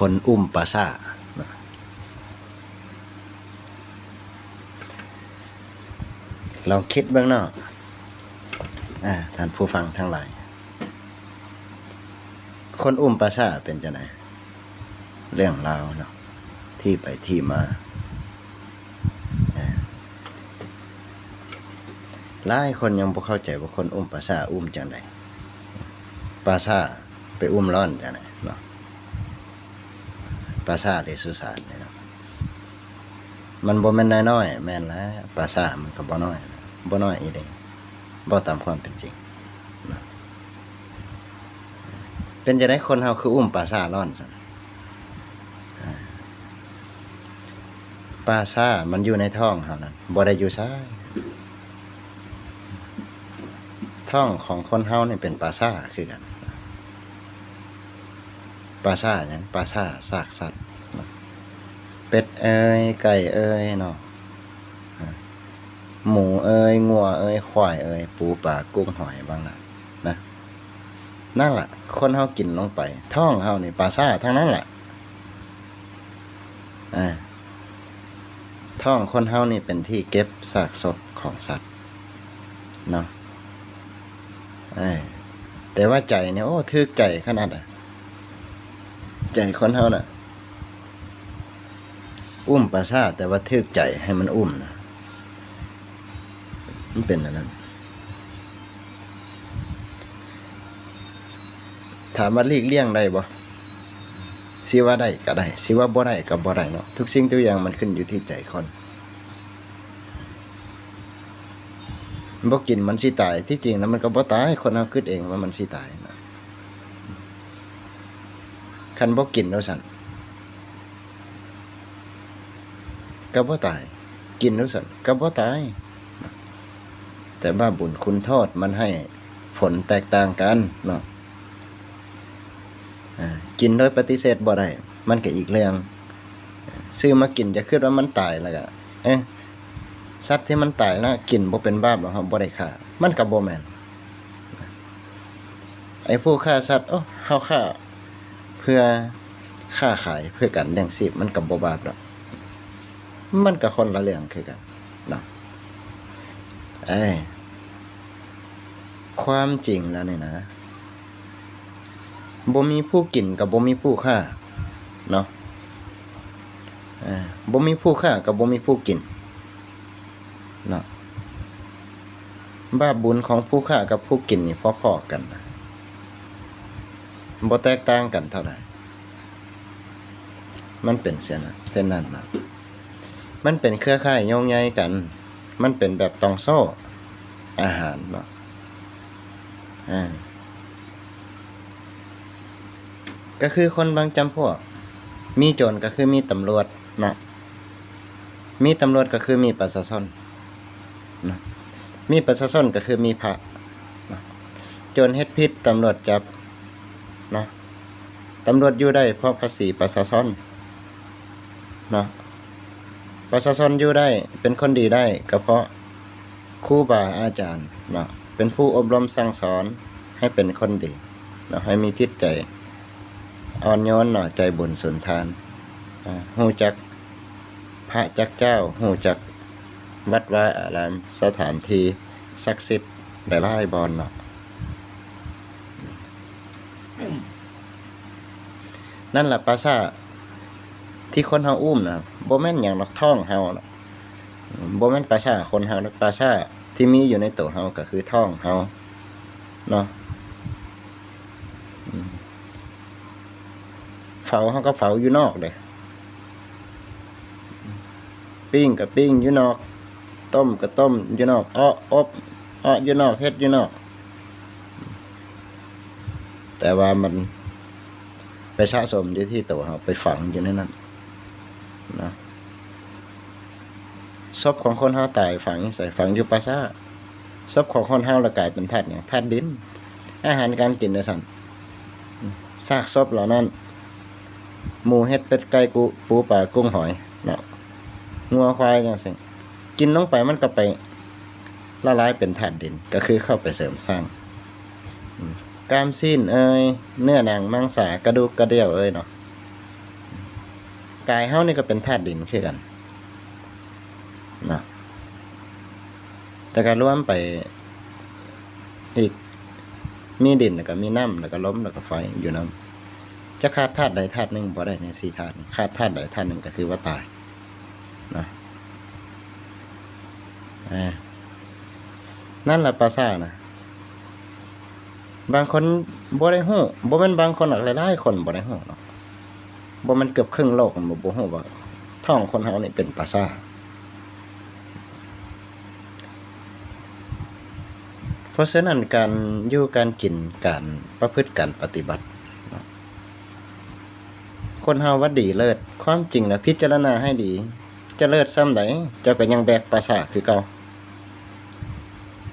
ຄົນອຸ້ມປາຊ້າເນາະ. ລອງຄິດເບິ່ງເນາະ ອາ ທ່ານຜູ້ຟັງທັງຫຼາຍ, ຄົນອຸ້ມປາຊ້າເປັນຈັ່ງໃດ? ເລື່ອງລາວເນາະ ທີ່ໄປທີ່ມາ ເອີ ຫຼາຍຄົນຍັງບໍ່ເຂົ້າໃຈວ່າຄົນອຸ້ມປາຊ້າອຸ້ມຈັ່ງໃດ? ປາຊ້າໄປອຸ້ມລ້ອນຈັ່ງໃດເນາະ? ປາຊ້າ ຫຼື ສຸສານນີ້ເນາະ ມັນບໍ່ແມ່ນນ້ອຍໆ ແມ່ນແລ້ວ ປາຊ້າມັນກໍບໍ່ນ້ອຍ ບໍ່ນ້ອຍອີ່ຫຼີ ເວົ້າຕາມຄວາມເປັນຈິງເນາະ. ເປັນຈັ່ງໃດຄົນເຮົາຄືອຸ້ມປາຊ້າລ້ອນຊັ້ນ? ອາ ປາຊ້າມັນຢູ່ໃນທ້ອງເຮົານັ້ນ ບໍ່ໄດ້ຢູ່ໃສ. ທ້ອງຂອງຄົນເຮົານີ້ເປັນປາຊ້າຄືກັນ. ປາຊ້າຫຍັງ? ປາຊ້າຊາກສັດເນາະ ເປັດເອີຍ ໄກ່ເອີຍເນາະ ອາ ໝູເອີຍ ງົວເອີຍ ຄວາຍເອີຍ ປູປາກຸ້ງຫອຍ ບາງນັ້ນນະ. ນັ້ນລະ ຄົນເຮົາກິນລົງໄປ ທ້ອງເຮົານີ້ປາຊ້າທັງນັ້ນລະ. ອາ ທ້ອງຄົນເຮົານີ້ເປັນທີ່ເກັບຊາກສົບຂອງສັດເນາະ. ເອີ ແຕ່ວ່າໃຈນີ້ ໂອ້ ຖືກໃຈຂະໜາດໃດ? ໃຈຄົນເຮົານະ ອຸ້ມປາຊ້າ ແຕ່ວ່າຖືກໃຈໃຫ້ມັນອຸ້ມນະ ມັນເປັນອັນນັ້ນ. ຖາມວ່າຫຼີກລ່ຽງໄດ້ບໍ່? ຊິວ່າໄດ້ກໍໄດ້ ຊິວ່າບໍ່ໄດ້ກໍບໍ່ໄດ້ເນາະ. ທຸກສິ່ງທຸກຢ່າງມັນຂຶ້ນຢູ່ທີ່ໃຈຄົນ. ບໍ່ກິນມັນຊິຕາຍ ທີ່ຈິງແລ້ວມັນກໍບໍ່ຕາຍ ຄົນເຮົາຄິດເອງວ່າມັນຊິຕາຍນະ. ຄັນບໍ່ກິນໂລດຊັ້ນ ກໍບໍ່ຕາຍ ກິນໂລດຊັ້ນກໍບໍ່ຕາຍ. ແຕ່ວ່າບຸນຄຸນໂທດມັນໃຫ້ຜົນແຕກຕ່າງກັນເນາະ. ອາ ກິນໂດຍປະຕິເສດບໍ່ໄດ້ ມັນກໍອີກເລື່ອງ. ຊື້ມາກິນ ຢ່າຄິດວ່າມັນຕາຍແລ້ວກໍ ເອີ ສັດທີ່ມັນຕາຍແລ້ວກິນບໍ່ເປັນບາບດອກ ເຮົາບໍ່ໄດ້ຂ້າ ມັນກໍບໍ່ແມ່ນ. ໄອ້ຜູ້ຂ້າສັດ ໂອ້ ເຮົາຂ້າເພື່ອຄ້າຂາຍ ເພື່ອການລ້ຽງຊີບ ມັນກໍບໍ່ບາບດອກ ມັນກໍຄົນລະເລື່ອງຄືກັນເນາະ. ເອີ ຄວາມຈິງແລ້ວນີ້ນະ ບໍ່ມີຜູ້ກິນກໍບໍ່ມີຜູ້ຂ້າເນາະ. ເອີ ບໍ່ມີຜູ້ຂ້າກໍບໍ່ມີຜູ້ກິນເນາະ. ບາບບຸນຂອງຜູ້ຂ້າກັບຜູ້ກິນນີ້ພໍໆກັນນະ ບໍ່ແຕກຕ່າງກັນເທົ່າໃດ. ມັນເປັນເຊັ່ນນັ້ນ ເຊັ່ນນັ້ນເນາະ. ມັນເປັນເຄືອຂ່າຍໂຍງໃຍກັນ ມັນເປັນແບບຕ່ອງໂສ້ອາຫານເນາະ. ອາ ກໍຄືຄົນບາງຈຳພວກ ມີໂຈນກໍຄືມີຕຳຫຼວດເນາະ ມີຕຳຫຼວດກໍຄືມີປະຊາຊົນເນາະ ມີປະຊາຊົນກໍຄືມີພະເນາະ. ໂຈນເຮັດຜິດ ຕຳຫຼວດຈັບເນາະ. ຕຳຫຼວດຢູ່ໄດ້ເພາະພາສີປະຊາຊົນເນາະ. ປະຊາຊົນຢູ່ໄດ້ ເປັນຄົນດີໄດ້ ກໍເພາະຄູບາອາຈານເນາະ ເປັນຜູ້ອົບຮົມສັ່ງສອນໃຫ້ເປັນຄົນດີເນາະ ໃຫ້ມີຈິດໃຈອ່ອນໂຍນເນາະ ໃຈບຸນສຸນທານ ອາ ຮູ້ຈັກພະຈັກເຈົ້າ ຮູ້ຈັກວັດວາອາຣາມ ສະຖານທີ່ສັກສິດຫຼາຍໆບ່ອນເນາະ. ນັ້ນລະ ປາຊ້າທີ່ຄົນເຮົາອຸ້ມນະ ບໍ່ແມ່ນຫຍັງດອກ ທ້ອງເຮົານະ ບໍ່ແມ່ນປາຊ້າຄົນເຮົານະ ປາຊ້າທີ່ມີຢູ່ໃນໂຕເຮົາກໍຄືທ້ອງເຮົາເນາະ. ອືມ ເຜົາເຮົາກໍເຜົາຢູ່ນອກເດ້ ປີ້ງກໍປີ້ງຢູ່ນອກ ຕົ້ມກໍຕົ້ມຢູ່ນອກ ເອາະອົບເອາະຢູ່ນອກ ເຮັດຢູ່ນອກ ແຕ່ວ່າມັນໄປສະສົມຢູ່ທີ່ໂຕເຮົາ ໄປຝັງຢູ່ໃນນັ້ນເນາະ. ສົບຂອງຄົນເຮົາຕາຍຝັງໃສ? ຝັງຢູ່ປ່າຊ້າ. ສົບຂອງຄົນເຮົາລະກາຍເປັນທາດຫຍັງ? ທາດດິນ. ອາຫານການກິນຈັ່ງຊັ້ນ ຊາກສົບເຫຼົ່ານັ້ນ ໝູເຫັດເປັດໄກ່ກຸ ປູປາກຸ້ງຫອຍເນາະ ງົວຄວາຍຈັ່ງຊີ້ ກິນລົງໄປມັນກໍໄປລະລາຍເປັນທາດດິນ ກໍຄືເຂົ້າໄປເສີມສ້າງ ອືມ ກ້າມຊີ້ນເອີຍ ເນື້ອໜັງມັງສາ ກະດູກກະດ່ຽວເອີຍເນາະ ກາຍເຮົານີ້ກໍເປັນທາດດິນຄືກັນເນາະ ແຕ່ກໍລວມໄປອີກ ມີດິນ ແລ້ວກໍມີນ້ຳ ແລ້ວກໍລົມ ແລ້ວກໍໄຟຢູ່ນຳ. ຈະຂາດທາດໃດທາດໜຶ່ງບໍ່ໄດ້ໃນສີ່ທາດນີ້ ຂາດທາດໃດທາດໜຶ່ງກໍຄືວ່າຕາຍເນາະ. ເອີ ນັ້ນລະປາສາດນະ ບາງຄົນບໍ່ໄດ້ຮູ້ ບໍ່ແມ່ນບາງຄົນດອກ ຫຼາຍໆຄົນບໍ່ໄດ້ຮູ້ເນາະ. ບໍ່ແມ່ນເກືອບເຄິ່ງໂລກ ມັນບໍ່ ບໍ່ຮູ້ວ່າທ້ອງຄົນເຮົານີ້ເປັນປາສາດ. ເພາະສະນັ້ນ ການຢູ່ ການກິນ ການປະພຶດ ການປະຕິບັດເນາະ ຄົນເຮົາວ່າດີເລີດ ຄວາມຈິງນະ ພິຈາລະນາໃຫ້ດີ ຈະເລີດສ່ຳໃດ ເຈົ້າກໍຍັງແບກປາສາດຄືເກົ່າ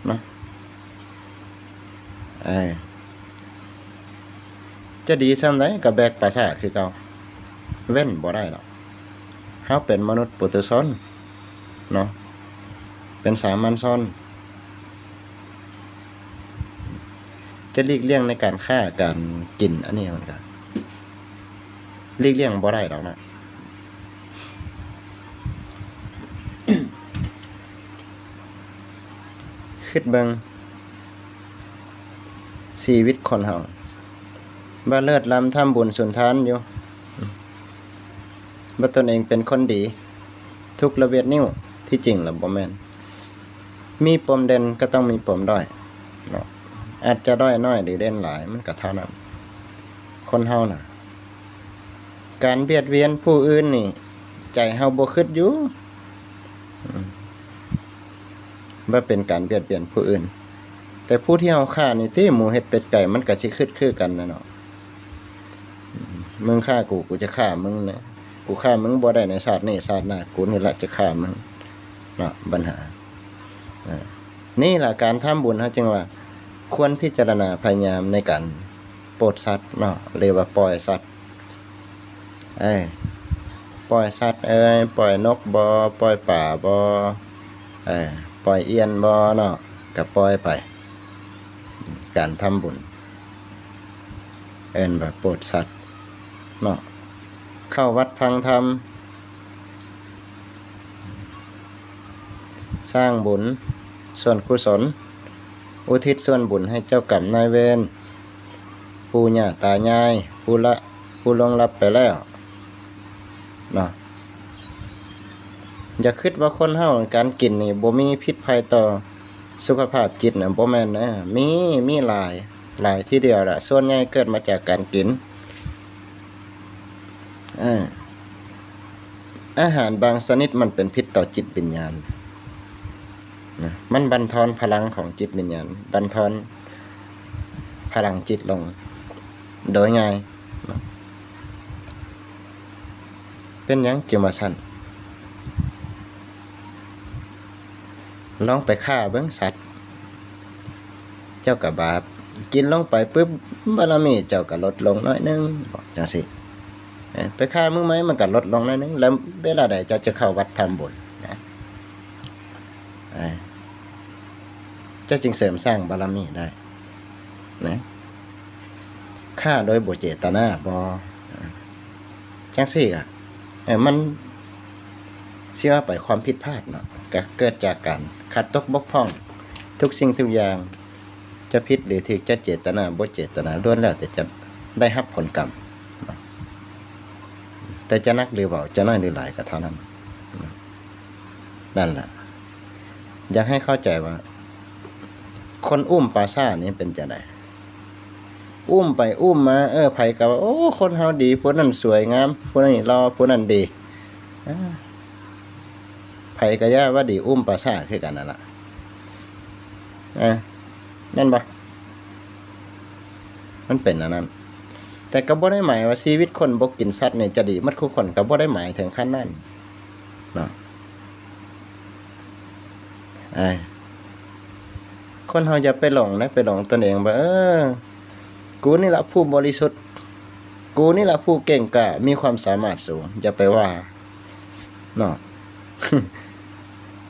ເນາະ. ເອີ ຈະດີສ່ຳໃດກໍແບກປາສາດຄືເກົ່າ ເວັ້ນບໍ່ໄດ້ດອກ. ເຮົາເປັນມະນຸດປຸຖຸຊົນເນາະ ເປັນສາມັນຊົນ ຈະຫຼີກລ່ຽງໃນການຄ້າການກິນ ອັນນີ້ມັນກໍຫຼີກລ່ຽງບໍ່ໄດ້ດອກນະ. ຄິດເບິ່ງຊີວິດຄົນເຮົາ ວ່າເລີດລ້ຳທຳບຸນສຸນທານຢູ່ ວ່າຕົນເອງເປັນຄົນດີ ທຸກລະບຽດນິ້ວ ທີ່ຈິງລະບໍ່ແມ່ນ. ມີປົມເດັ່ນກໍຕ້ອງມີປົມດ້ອຍເນາະ ອາດຈະດ້ອຍນ້ອຍ ຫຼື ເດັ່ນຫຼາຍ ມັນກໍເທົ່ານັ້ນ. ຄົນເຮົານະ ການບຽດບຽນຜູ້ອື່ນນີ້ ໃຈເຮົາບໍ່ຄິດຢູ່ ອືມ ວ່າເປັນການບຽດບຽນຜູ້ອື່ນ ແຕ່ຜູ້ທີ່ເຮົາຂ້ານີ້ຕິ ໝູເຫັດເປັດໄກ່ ມັນກໍຊິຄິດຄືກັນນະເນາະ. ອືມ ມຶງຂ້າກູ ກູຈະຂ້າມຶງນະ ກູຂ້າມຶງບໍ່ໄດ້ໃນຊາດນີ້ ຊາດໜ້າກູນີ້ລະຈະຂ້າມຶງເນາະ ບັນຫາ. ເອີ ນີ້ລະການທຳບຸນ ເຮົາຈຶ່ງວ່າຄວນພິຈາລະນາພະຍາຍາມໃນການໂປດສັດເນາະ ຫຼືວ່າປ່ອຍສັດ ເອີ ປ່ອຍສັດເອີຍ ປ່ອຍນົກບໍ ປ່ອຍປາບໍ ເອີ ປ່ອຍອ່ຽນບໍເນາະ ກະປ່ອຍໄປ. ການທຳບຸນ ເອີ້ນວ່າໂປດສັດເນາະ ເຂົ້າວັດຟັງທຳ ສ້າງບຸນສ່ວນກຸສົນ ອຸທິດສ່ວນບຸນໃຫ້ເຈົ້າກຳນາຍເວນ ປູ່ຍ່າຕາຍາຍ ຜູ້ລະ ຜູ້ລ່ວງລັບໄປແລ້ວເນາະ. ຢ່າຄິດວ່າຄົນເຮົາ ການກິນນີ້ບໍ່ມີພິດໄພຕໍ່ສຸຂະພາບຈິດນະ ບໍ່ແມ່ນເດີ ມີ ມີຫຼາຍ ຫຼາຍທີດຽວລະ ສ່ວນໃຫຍ່ເກີດມາຈາກການກິນ. ເອີ ອາຫານບາງຊະນິດມັນເປັນພິດຕໍ່ຈິດວິນຍານນະ ມັນບັນທອນພະລັງຂອງຈິດວິນຍານ ບັນທອນພະລັງຈິດລົງໂດຍງ່າຍເນາະ. ເປັນຫຍັງຈຶ່ງວ່າຊັ້ນ? ລອງໄປຂ້າເບິ່ງສັດ ເຈົ້າກໍບາບ ກິນລົງໄປປຶບ ບາລະມີເຈົ້າກໍລົດລົງໜ້ອຍໜຶ່ງ ບອກຈັ່ງຊີ້. ເອີ ໄປຂ້າມື້ໃໝ່ ມັນກໍລົດລົງໜ້ອຍໜຶ່ງ ແລ້ວເວລາໃດເຈົ້າຈະເຂົ້າວັດທຳບຸນນະ? ເອີ ເຈົ້າຈຶ່ງເສີມສ້າງບາລະມີໄດ້ນະ? ຂ້າໂດຍບໍ່ເຈດຕະນາບໍ? ຈັ່ງຊີ້ກະ ເອີ ມັນ ຊິວ່າໄປຄວາມຜິດພາດເນາະ ກະເກີດຈາກການຂາດຕົກບົກຜ່ອງທຸກສິ່ງທຸກຢ່າງ ຈະຜິດຫຼືຖືກ ຈະເຈດຕະນາບໍ່ເຈດຕະນາ ລ້ວນແລ້ວແຕ່ຈະໄດ້ຮັບຜົນກຳເນາະ ແຕ່ຈະໜັກຫຼືເບົາ ຈະໜ້ອຍຫຼືຫຼາຍກໍເທົ່ານັ້ນ. ນັ້ນລະ ຢາກໃຫ້ເຂົ້າໃຈວ່າ ຄົນອຸ້ມປາຊ້ານີ້ເປັນຈັ່ງໃດ? ອຸ້ມໄປອຸ້ມມາ ເອີ ໃຜກໍວ່າ ໂອ້ ຄົນເຮົາດີ ຜູ້ນັ້ນສວຍງາມ ຜູ້ນີ້ຫຼໍ່ ຜູ້ນັ້ນດີ ເອີ ໃຜກໍຢ່າວ່າດີ ອຸ້ມປາຊ້າຄືກັນນັ້ນລະ ເອີ ແມ່ນບໍ່? ມັນເປັນອັນນັ້ນ ແຕ່ກໍບໍ່ໄດ້ໝາຍວ່າຊີວິດຄົນບໍ່ກິນສັດນີ້ຈະດີໝົດຄູ່ຄົນ ກໍບໍ່ໄດ້ໝາຍເຖິງຂັ້ນນັ້ນເນາະ. ເອີ ຄົນເຮົາຢ່າໄປຫຼົງເດ້ ໄປຫຼົງຕົນເອງວ່າ ເອີ ກູນີ້ລະຜູ້ບໍລິສຸດ ກູນີ້ລະຜູ້ເກັ່ງກ້າ ມີຄວາມສາມາດສູງ ຢ່າໄປວ່າເນາະ.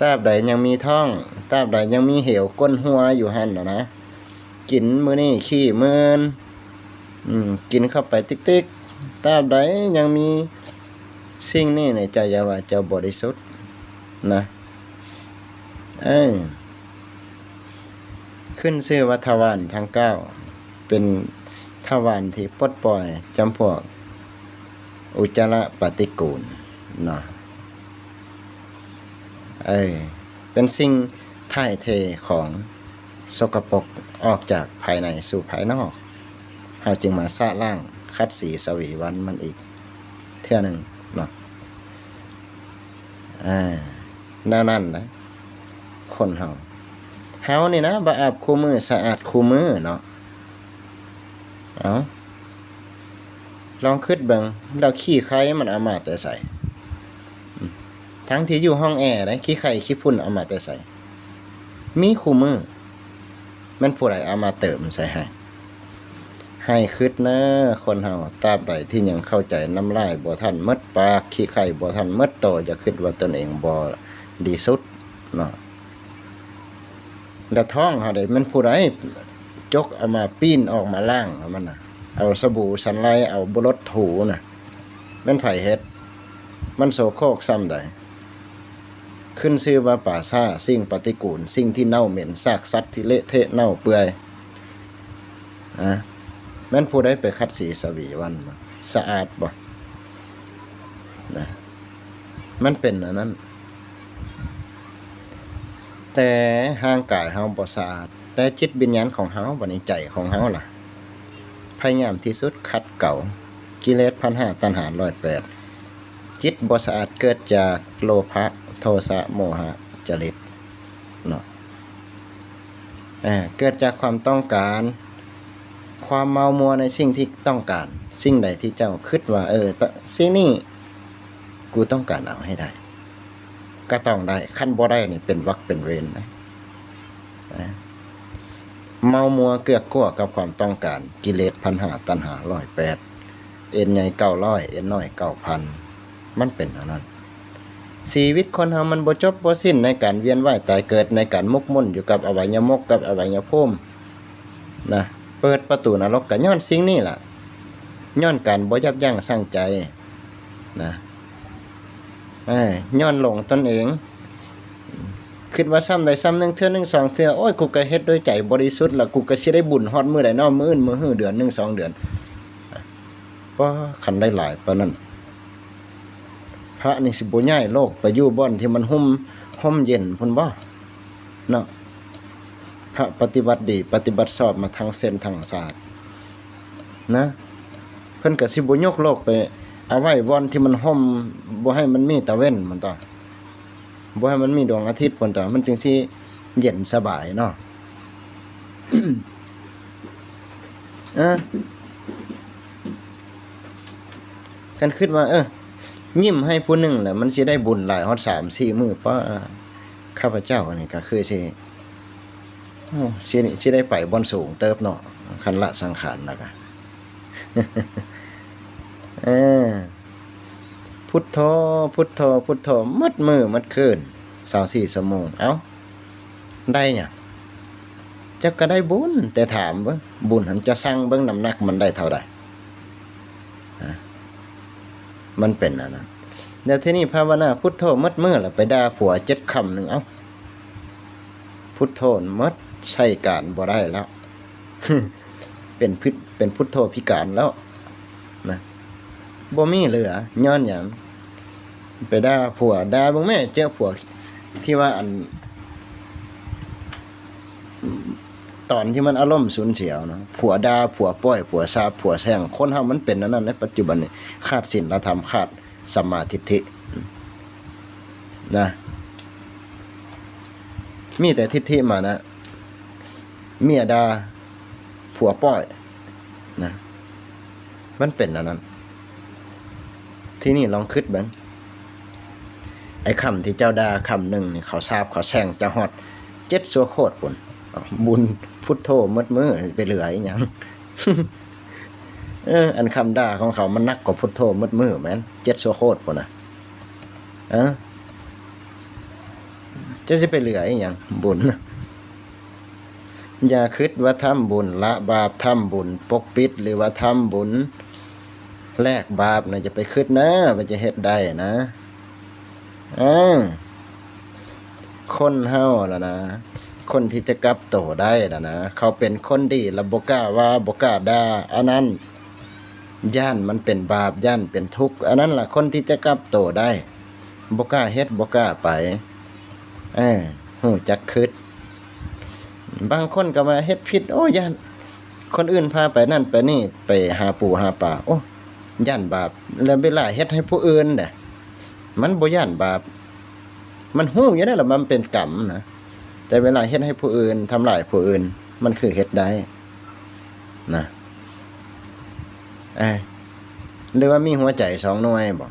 ຕາບໃດຍັງມີທ້ອງ ຕາບໃດຍັງມີເຫວກົ້ນຫົວຢູ່ຫັ້ນນະ ກິນມື້ນີ້ຂີ້ມື້ອື່ນ ອືມ ກິນເຂົ້າໄປຕິກໆ ຕາບໃດຍັງມີ ສິ່ງນີ້ໃນໃຈເຈົ້າວ່າເຈົ້າບໍລິສຸດນະ. ເອີ ຂຶ້ນຊື່ວ່າທະວານທັງເກົ້າ ເປັນທະວານທີ່ປົດປ່ອຍຈຳພວກອຸດຈາລະປະຕິກູນເນາະ. ເອີ ເປັນສິ່ງຖ່າຍເທຂອງສົກກະປົກອອກຈາກພາຍໃນສູ່ພາຍນອກ, ເຮົາຈຶ່ງມາຊະລ້າງຂັດສີສະຫວີວັນມັນອີກເທື່ອໜຶ່ງເນາະ. ອາ ແນວນັ້ນນະ ຄົນເຮົາ ເຮົານີ້ນະ ບໍ່ອາບຄູ່ມື້ ສະອາດຄູ່ມື້ເນາະ. ເອົ້າ ລອງຄິດເບິ່ງ ແລ້ວຂີ້ໄຄມັນເອົາມາແຕ່ໃສ? ອືມ ທັງທີ່ຢູ່ຫ້ອງແອໄດ໋ ຂີ້ໄຄຂີ້ຝຸ່ນເອົາມາແຕ່ໃສ? ມີຄູ່ມື້ ແມ່ນຜູ້ໃດເອົາມາເຕີມໃສ່ໃຫ້? ໃຫ້ຄິດເນີ ຄົນເຮົາ ຕາບໃດທີ່ຍັງເຂົ້າໃຈ ນ້ຳລາຍບໍ່ທັນໝົດປາກ ຂີ້ໄຄບໍ່ທັນໝົດໂຕ ຢ່າຄິດວ່າຕົນເອງບໍລິສຸດເນາະ. ແລ້ວທ້ອງເຮົາເດ ແມ່ນຜູ້ໃດຈົກເອົາມາ ປີ້ນອອກມາລ້າງເອົາມັນນະ? ເອົາສະບູສັນໄລ ເອົາບຸລົດຖູນະ? ແມ່ນໃຜເຮັດ? ມັນໂສໂຄກສ່ຳໃດ? ຂຶ້ນຊື່ວ່າປ່າຊ້າ ສິ່ງປະຕິກູນ ສິ່ງທີ່ເນົ່າເໝັນ ຊາກສັດທີ່ເລະເທະເນົ່າເປື່ອຍ. ອາ ແມ່ນຜູ້ໃດໄປຂັດສີສະຫວີວັນ? ສະອາດບໍ່? ນະ ມັນເປັນອັນນັ້ນ. ແຕ່ຮ່າງກາຍເຮົາບໍ່ສະອາດ, ແຕ່ຈິດວິນຍານຂອງເຮົາ, ບັດນີ້ໃຈຂອງເຮົາລະ? ພະຍາຍາມທີ່ສຸດຂັດເກົາ ກິເລດພັນຫ້າ ຕັນຫາຮ້ອຍແປດ. ຈິດບໍ່ສະອາດເກີດຈາກໂລພະ ໂທສະ ໂມຫະ ຈະລິດເນາະ. ເອີ ເກີດຈາກຄວາມຕ້ອງການ, ຄວາມເມົາມົວໃນສິ່ງທີ່ຕ້ອງການ. ສິ່ງໃດທີ່ເຈົ້າຄິດວ່າ ເອີ ຕ- ສິ່ງນີ້ກູຕ້ອງການເອົາໃຫ້ໄດ້ ກໍຕ້ອງໄດ້, ຄັນບໍ່ໄດ້ນີ້ເປັນວັກເປັນເວນນະ. ນະ ເມົາມົວເກືອກກົວກັບຄວາມຕ້ອງການ, ກິເລດພັນຫ້າ ຕັນຫາຮ້ອຍແປດ, ເອັນໃຫຍ່ເກົ້າຮ້ອຍ ເອັນນ້ອຍເກົ້າພັນ ມັນເປັນແນວນັ້ນ. ຊີວິດຄົນເຮົາມັນບໍ່ຈົບບໍ່ສິ້ນໃນການວຽນວ່າຍຕາຍເກີດ, ໃນການໝົກໝຸ່ນຢູ່ກັບອະໄວຍະມົກກັບອະໄວຍະພູມນະ. ເປີດປະຕູນະລົກກໍຍ້ອນສິ່ງນີ້ລະ, ຍ້ອນການບໍ່ຢັບຢັ້ງຊັ່ງໃຈນະ. ເອີ ຍ້ອນຫຼົງຕົນເອງ, ຄິດວ່າຊ່ຳໃດຊ່ຳໜຶ່ງ ເທື່ອໜຶ່ງສອງເທື່ອ, ໂອ້ຍ ກູກໍເຮັດດ້ວຍໃຈບໍລິສຸດລະ, ກູກໍຊິໄດ້ບຸນຮອດມື້ໃດນໍ? ມື້ອື່ນ ມື້ຮື ເດືອນໜຶ່ງສອງເດືອນ. ປ້າ ຄັນໄດ້ຫຼາຍປານນັ້ນ ພະນີ້ຊິບໍ່ຍ້າຍໂລກໄປຢູ່ບ່ອນທີ່ມັນຮົ່ມ ຮົ່ມເຢັນພຸ້ນບໍ່ເນາະ? ພະປະຕິບັດດີ ປະຕິບັດຊອບມາທັງເຊັ່ນທັງຊາດນະ, ເພິ່ນກໍຊິບໍ່ຍົກໂລກໄປເອົາໄວ້ບ່ອນທີ່ມັນຮົ່ມ, ບໍ່ໃຫ້ມັນມີຕາເວັນພຸ້ນຕົວະ, ບໍ່ໃຫ້ມັນມີດວງອາທິດພຸ້ນຕົວະ, ມັນຈຶ່ງຊິເຢັນສະບາຍເນາະ. ເອີ ຄັນຄິດວ່າ ເອີ ຍິ້ມໃຫ້ຜູ້ໜຶ່ງແລ້ວ ມັນຊິໄດ້ບຸນຫຼາຍຮອດສາມສີ່ມື້. ປ້າ ຂ້າພະເຈົ້ານີ້ກໍຄືຊິ ໂອ້ ຊິ ຊິໄດ້ໄປບ່ອນສູງເຕີບເນາະ, ຄັນລະສັງຂານແລ້ວກະ ເອີ ພຸດໂທ ພຸດໂທ ພຸດໂທ ໝົດມື້ໝົດຄືນ ຊາວສີ່ຊົ່ວໂມງ. ເອົ້າ ໄດ້ຫຍັງ? ເຈົ້າກໍໄດ້ບຸນ, ແຕ່ຖາມເບິ່ງ ບຸນຫັ້ນ ເຈົ້າຊັ່ງເບິ່ງນ້ຳໜັກມັນໄດ້ເທົ່າໃດ? ນະ ມັນເປັນອັນນັ້ນ. ແລ້ວທີນີ້ພາວະນາພຸດໂທໝົດມື້ ແລ້ວໄປດ່າຜົວເຈັດຄ່ຳໜຶ່ງ, ເອົ້າ ພຸດໂທໝົດ ໃຊ້ການບໍ່ໄດ້ແລ້ວ. ເປັນພິດ ເປັນພຸດໂທພິການແລ້ວນະ, ບໍ່ມີເຫຼືອ. ຍ້ອນຫຍັງ? ໄປດ່າຜົວ, ດ່າເບິ່ງແມ້ ເຈີຜົວທີ່ວ່າ ອັນ ຕອນທີ່ມັນອາລົມສຸນເສຍເນາະ, ຜົວດ່າ ຜົວປ້ອຍ ຜົວສາບ ຜົວແຊ່ງ. ຄົນເຮົາມັນເປັນອັນນັ້ນໃນປັດຈຸບັນນີ້, ຂາດສິນລະທຳ, ຂາດ ສຳມາທິດຖິນະ, ມີແຕ່ທິດຖິມານະ, ເມຍດ່າຜົວປ້ອຍນະ, ມັນເປັນແນວນັ້ນ. ທີນີ້ລອງຄິດເບິ່ງ, ໄອ້ຄຳທີ່ເຈົ້າດ່າຄຳໜຶ່ງນີ້, ເຂົາສາບເຂົາແຊ່ງເຈົ້າຮອດເຈັດຊົ່ວໂຄດພຸ້ນ, ບຸນພຸດໂທໝົດມື້, ໄປເຫຼືອອີຫຍັງ? ເອີ ອັນຄຳດ່າຂອງເຂົາມັນໜັກກວ່າພຸດໂທໝົດມື້ແມ່ນ ເຈັດຊົ່ວໂຄດພຸ້ນນະ. ເອີ ເຈົ້າຊິໄປເຫຼືອອີຫຍັງບຸນ? ຢ່າຄິດວ່າທຳບຸນລະບາບ, ທຳບຸນປົກປິດ ຫຼືວ່າທຳບຸນ ແລກບາບນະ ຢ່າໄປຄິດເນີວ່າຈະເຮັດໄດ້ນະ. ເອີ ຄົນເຮົາລະນະ ຄົນທີ່ຈະກັບໂຕໄດ້ລະນະ ເຂົາເປັນຄົນດີລະບໍ່ກ້າວ່າ ບໍ່ກ້າດ່າ ອັນນັ້ນຢ້ານມັນເປັນບາບ ຢ້ານເປັນທຸກ ອັນນັ້ນລະຄົນທີ່ຈະກັບໂຕໄດ້ ບໍ່ກ້າເຮັດ ບໍ່ກ້າໄປ. ເອີ ຮູ້ຈັກຄິດ. ບາງຄົນກໍວ່າເຮັດຜິດ ໂອ້ ຢ້ານຄົນອື່ນພາໄປນັ້ນໄປນີ້ ໄປຫາປູຫາປາ ໂອ້ ຢ້ານບາບ. ແລ້ວເວລາເຮັດໃຫ້ຜູ້ອື່ນເດ ມັນບໍ່ຢ້ານບາບ ມັນຮູ້ຢູ່ແລ້ວວ່າມັນເປັນກຳນະ ແຕ່ເວລາເຮັດໃຫ້ຜູ້ອື່ນ ທຳລາຍຜູ້ອື່ນ ມັນຄືເຮັດໄດ້ນະ. ເອີ ຫຼືວ່າມີຫົວໃຈສອງໜ່ວຍບໍ?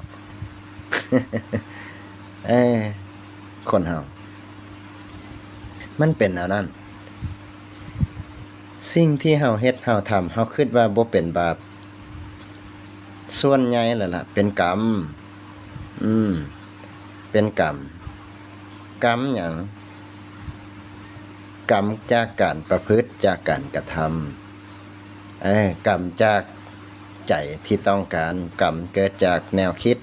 ເອີ ຄົນເຮົາ ມັນເປັນແນວນັ້ນ. ສິ່ງທີ່ເຮົາເຮັດເຮົາທຳ ເຮົາຄິດວ່າບໍ່ເປັນບາບ ສ່ວນໃຫຍ່ແລ້ວລະເປັນກຳ. ອືມ ເປັນກຳ. ກຳຫຍັງ? ກຳຈາກການປະພຶດ ຈາກການກະທຳ. ເອີ ກຳຈາກໃຈທີ່ຕ້ອງການ ກຳເກີດຈາກແນວຄິດ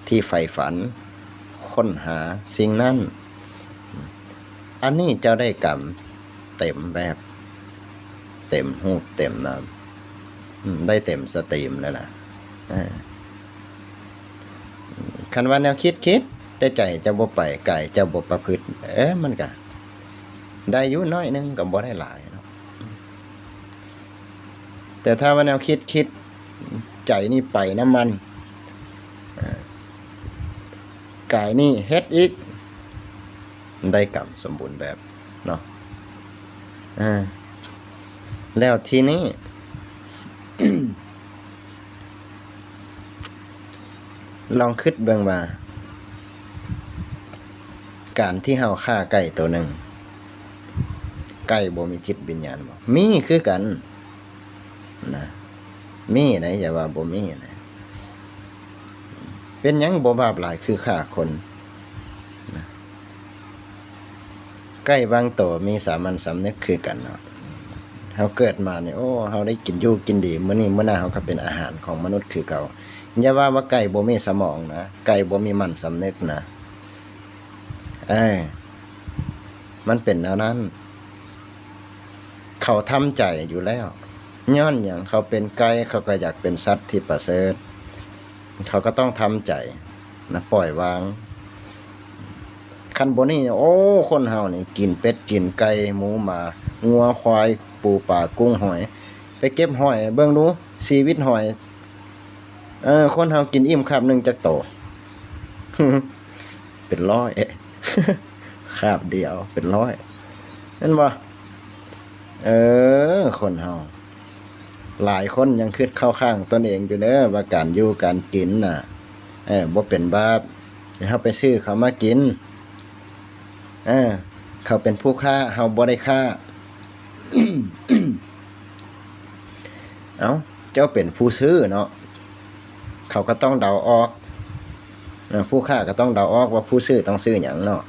ທີ່ໃຝ່ຝັນ ຄົ້ນຫາສິ່ງນັ້ນ. ອັນນີ້ເຈົ້າໄດ້ກຳເຕັມແບບ ເຕັມຮູບເຕັມນາມ ອືມ ໄດ້ເຕັມສະຕຣີມເລີຍລະ. ເອີ ຄັນວ່າແນວຄິດຄິດ ແຕ່ໃຈເຈົ້າບໍ່ໄປ ກາຍເຈົ້າບໍ່ປະພຶດ ເອີ ມັນກະໄດ້ຢູ່ໜ້ອຍໜຶ່ງ ກໍບໍ່ໄດ້ຫຼາຍເນາະ. ແຕ່ຖ້າວ່າແນວຄິດຄິດ ໃຈນີ້ໄປນຳມັນ ເອີ ກາຍນີ້ເຮັດອີກ ໄດ້ກຳສົມບູນແບບເນາະ. ເອີ ແລ້ວທີນີ້ ລອງຄິດເບິ່ງວ່າ ການທີ່ເຮົາຂ້າໄກ່ໂຕໜຶ່ງ ໄກ່ບໍ່ມີຈິດວິນຍານບໍ? ມີຄືກັນນະ ມີໃດ໋ ຢ່າວ່າບໍ່ມີນະ. ເປັນຫຍັງບໍ່ບາບຫຼາຍຄືຂ້າຄົນນະ? ໄກ່ບາງໂຕມີສາມັນສຳນຶກຄືກັນເນາະ. ເຮົາເກີດມານີ້ ໂອ້ ເຮົາໄດ້ກິນຢູ່ກິນດີ ມື້ນີ້ມື້ໜ້າເຮົາກໍເປັນອາຫານຂອງມະນຸດຄືເກົ່າ. ຢ່າວ່າວ່າໄກ່ບໍ່ມີສະໝອງນະ ໄກ່ບໍ່ມີມັນສຳນຶກນະ. ເອີ ມັນເປັນແນວນັ້ນ. ເຂົາທຳໃຈຢູ່ແລ້ວ. ຍ້ອນຫຍັງ? ເຂົາເປັນໄກ່ ເຂົາກໍຢາກເປັນສັດທີ່ປະເສີດ. ເຂົາກໍຕ້ອງທຳໃຈນະ ປ່ອຍວາງ. ຄັນບໍ່ນີ້ ໂອ້ ຄົນເຮົານີ້ກິນເປັດ ກິນໄກ່ ໝູ ໝາ ງົວ ຄວາຍ ປູ ປາ ກຸ້ງ ຫອຍ. ໄປເກັບຫອຍເບິ່ງດູ ຊີວິດຫອຍ. ເອີ ຄົນເຮົາກິນອີ່ມຄາບໜຶ່ງຈັກໂຕ? ເປັນຮ້ອຍ. ຄາບດຽວເປັນຮ້ອຍ ແມ່ນບໍ່? ເອີ ຄົນເຮົາ ຫຼາຍຄົນຍັງຄິດເຂົ້າຂ້າງຕົນເອງຢູ່ເດີ ວ່າການຢູ່ການກິນນະ ເອີ ບໍ່ເປັນບາບ. ໃຫ້ເຮົາໄປຊື້ເຂົາມາກິນ. ເອີ ເຂົາເປັນຜູ້ຄ້າ ເຮົາບໍ່ໄດ້ຄ້າ. ເອົ້າ ເຈົ້າເປັນຜູ້ຊື້ເນາະ ເຂົາກໍຕ້ອງເດົາອອກ. ເອີ ຜູ້ຄ້າກໍຕ້ອງເດົາອອກວ່າຜູ້ຊື້ຕ້ອງຊື້ຫຍັງເນາະ.